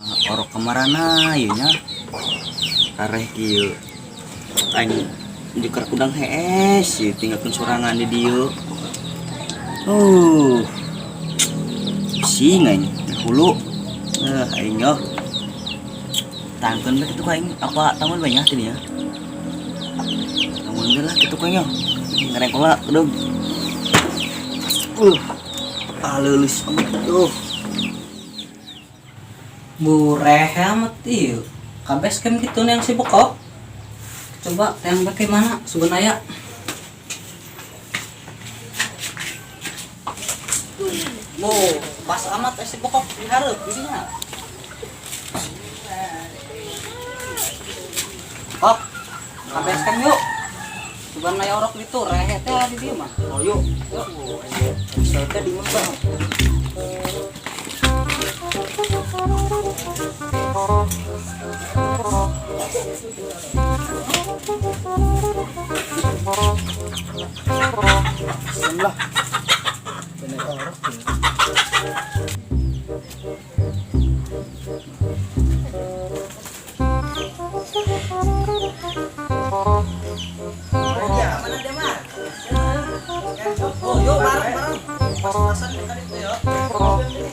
Orok kamarana ieu nya areh kieu aing jukar kudang hees ieu tinggalkeun sorangan di dieu. Pusing aing hulu. Aing yo tangkeun bae kitu ka aing apa tamun bae nya tadi nya. Tamun bae lah kitu ka aing yo. Ngarengkola kedung. Aleuleus amat tuh. Bureh amat ieu. Kabes kem kitu yang si bokok. Coba yang bagaimana sebenarnya? Bu, pas amat si bokok dihareup didinya. Kok, kabes kem yuk. Coba naya orok ditu rehe teh di dieu mah. Oh yuk. Yuk. Teh di mana, Bang? Lah. Bener orok ya. Mana dia mah? Oh, yuk bareng-bareng. Pas-pasan tadi itu ya.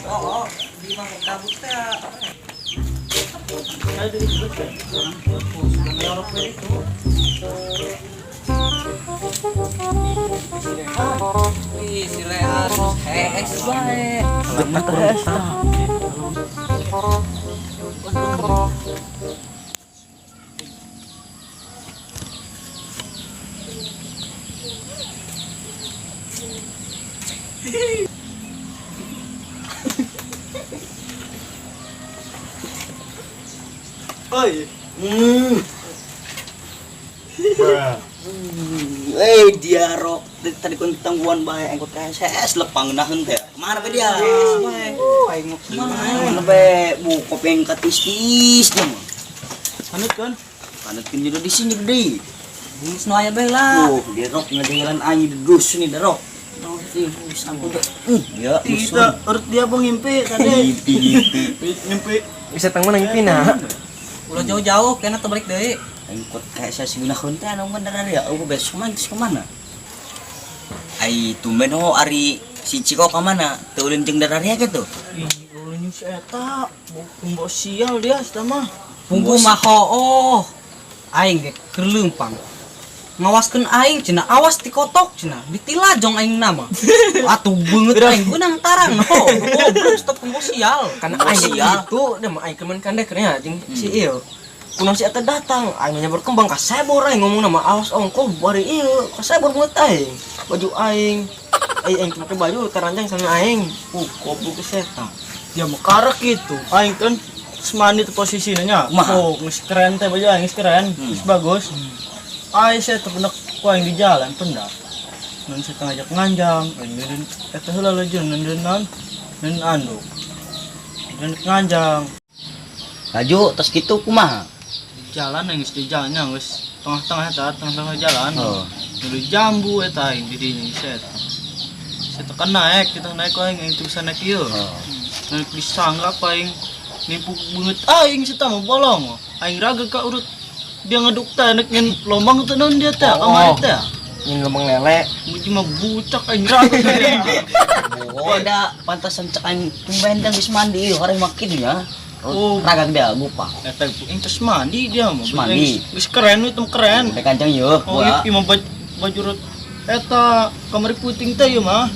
Oh, di mah kabut teh. Oh, sudah itu. Wih, si Lehan hees bae. Bener teh. Oi. Dia rok tadi kun tangguan bae engkot ka SS lepang naheun teh. Kemana be dia? Aing mau kemana? Mana be? Bu kopi yang katis-tis dia mah. Anut kan? Panut kin di sini gede. Geus nu aya bae lah. Oh, dia rok ngajalan anjing di dus nih dia rok. Oh, ampun tuh. Ya, Kita urut dia bang ngimpi tadi. Ngimpi, ngimpi. Ngimpi. Bisa tang mana ngimpi nah. Ulah jauh-jauh kena terbalik deui. Engkot kayak saya sih gunakan teh anu beneran ya. Aku besok mah geus kemana? Ai tumben ho ari si Ciko ka mana? Teu ulin jeung dararia gitu. Ih, ulun si eta, mbok sial dia mah. Punggu mah oh. Aing ge keur leumpang. Ngawaskeun aing cenah awas ti kotok cenah ditila jong aing nama. Atuh beungeut aing beunang tarang ho. Goblok stop punggu sial. Karena Mbok aing sial. itu dia mah aing kemen kandek nya jeung si ieu. Kunaon si eta datang, aing nya berkembang ka sebor aing ngomong nama awas ongkoh bari ieu, ka sebor beungeut aing. Baju aing. Aing aing make baju taranjang sama aing. Goblok si eta. Dia mah karek gitu. Aing kan semani tuh posisinya nya. Oh, geus keren teh baju aing geus keren, geus bagus. Aing saya terpenak ku aing di jalan pendak. Nun saya ngajak nganjang, aing neun eta heula lejeun neun naon? Neun anduk. Neun nganjang. Laju tos kitu kumaha? Di jalan aing geus di jalan nya geus tengah-tengah eta, tengah-tengah jalan. Oh. Dulu jambu eta aing di dinya saya. Saya tekan naik, kita naik aing aing tuh bisa naik ieu. Oh. Naik disangga apa aing nipu beungeut aing si mah bolong. Aing raga ka urut dia ngeduk teh nek nyen lombang teh naon dia teh Oh. kamari teh. Nyen lombang lele. Muji mah bucak aing raga teh. Oh, da pantasan cek aing tumben teh geus mandi ieu horeng makin ya. Oh. Ragag dia gupa. Eta aing terus mandi dia mah. Terus mandi. Geus keren itu keren. Udah kancang yeuh, Oh, gua. ieu mah baju urut eta kamari puting teh ieu mah.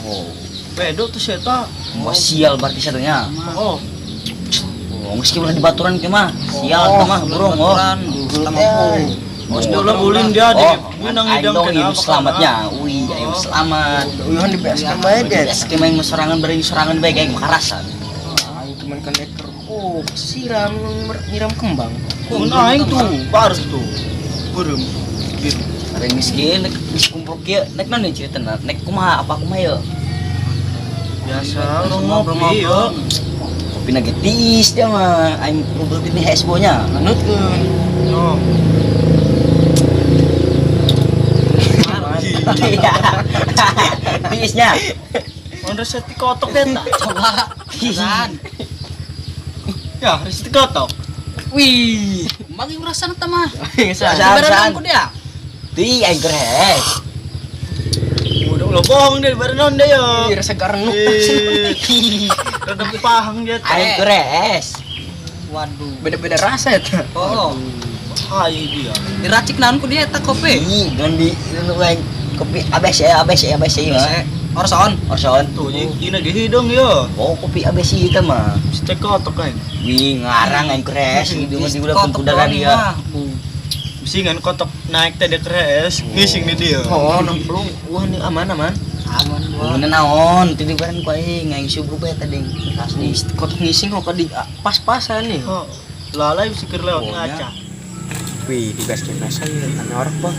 Oh. Bedo tuh si eta. Wah, sial berarti satunya. Oh, Oh, geus ulah dibaturan ke mah. Sial teh mah burung oh. Geus ulah ulin dia di Oh, benang aing hidang dong kenapa ieu selamatnya. Wih, aing selamat. Uyuhan di BSK bae dia. SK main serangan beri serangan bae aing karasan. Aing cuman kandek oh, siram nyiram kembang. Mun aing tuh baru tuh. Beureum. Gitu. Ada miskin nek geus kumpul kieu nek naon nih ceritana? Nek kumaha apa kumaha yeuh? Biasa orang ngopi yo. Kopi na getis dia mah aing kumpul teh hesbo nya. Anutkeun. Oh. Tiisnya. On resep ti kotok eta. Coba. Kan. Ya, harus dikotok. Wih, bagi rasana tah mah. Saan, Dibarengan ku dia. Ti aing keres. Udah ulah bohong deh, barenon deh ya. Ih, rasa garnuk. Ih, rada pahang dia teh. Aing keres. Waduh. Beda-beda rasa eta. Oh, Hai dia. diracik naon ku dia eta kopi? Ih, dengan di nu aing kopi ABC ABC ABC mah. Orson. Orson. Tuh, ini ge hidung ya. Oh, kopi ABC itu mah. Mesti kotok kan. Wih, ngarang aing keres. Di mah diulah Kotok kuda doang dia. mah. Bisingan kotok naik teh dia keres, ngising di dia. Oh, nemplung. Wah, ini aman aman. Aman gua. Bener naon, ti dibaran ku aing, aing subuh bae tadi. Asli. Kotok ngising kok di pas-pasan nih. Oh, lalai bisa keur lewat Oh, ngaca. Wih, di base camp saya ame orang bang.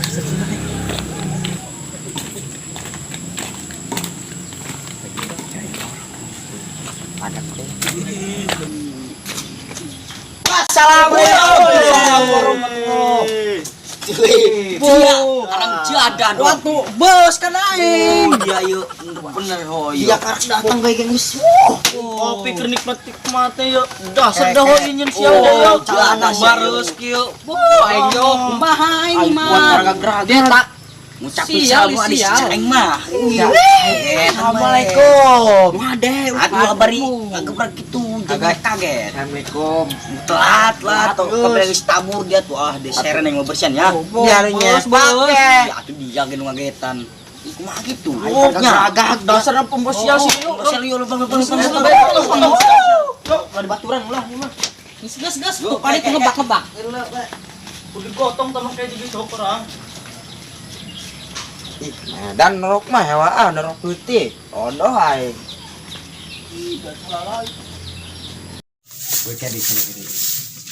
Assalamualaikum. Dia orang jadah dong. Waktu bos kan aing. Oh, dia yuk bener ho Iya, karek datang kayak geus. Kopi keur nikmat-nikmatnya ya. Dasar dah ho nyen siang deh ya. Celana Bareus kieu. Boh, aing yo kumaha aing mah. Dia tak Ngucapin Sial, salam adi sial. aing mah. Assalamualaikum. Wade, aduh abari ngegebrak gitu, jangan kaget. Assalamualaikum. Telat lah, tuh keberes tabur dia tuh ah deseren yang mau bersihan ya. Biarnya Bos, bos. Ya atuh dia ge nu ngagetan. Ih, kumaha gitu? Oh, nya dasar pembosial sih yuk. Pembosial yuk, lubang lubang lubang. Yuk, ada baturan ulah ini mah. Gas gas gas tuh paling ngebak-ngebak. Udah gotong sama kayak jadi sok orang. Ih, dan nerok mah hewa ah nerok putih. Odoh aing. Gue kadi kadi kadi.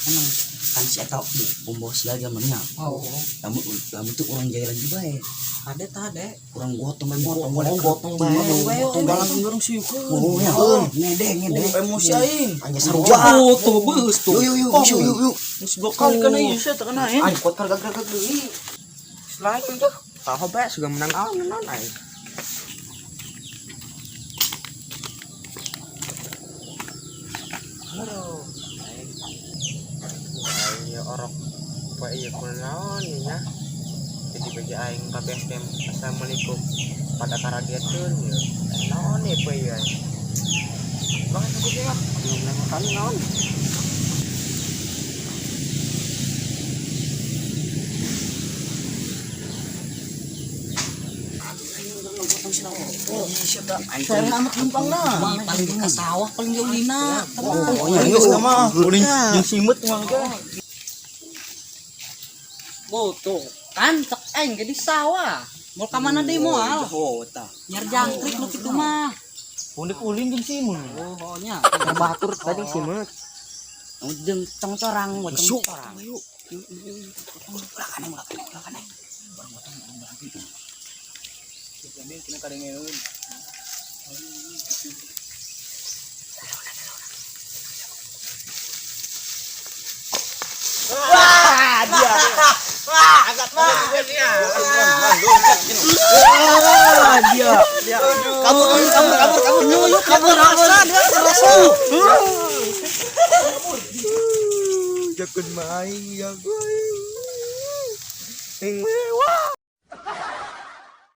Emang kan si eta pembosial zamannya. Oh, Lamun lamun tuh orang jalan juga ya. ada tak ada. Kurang gotong bae gotong Oh, gotong bae. Gotong Langsung dorong sih Oh, ya. Ngede ngede. Emosi aing. Hanya sarua. Oh, tuh bus tuh. Yuk yuk yuk yuk yuk. Geus dua kali kana ieu saya terkena aing. Aing kuat karek deui. Selain tuh, tahu bae sudah menang awan naon aing. Aduh, aing. Aing ya orok poe ieu kunaon nya. Jadi bagi aing ka base camp assalamualaikum pada karageteun ya. Naon ieu poe ieu aing. Bang, aku dia belum menang kali naon. Saya anak numpang nah. Paling ke sawah paling jauh lina. Oh, geus mah ulin jeung simut mah ge. Botuh. Kan cek aing ge di sawah. Mau ka mana deui moal? Oh, tah. Nyar jangkrik lu kitu mah. Pundik ulin jeung simut. Oh, nya. Batur tadi simut. Jeung congcorang, congcorang. Yuk. Ulah kana ulah kana ulah kana. Kabur kabur kabur kabur yuk kabur rasa dia rasa. Jakun maing ya gue. Ing mewah.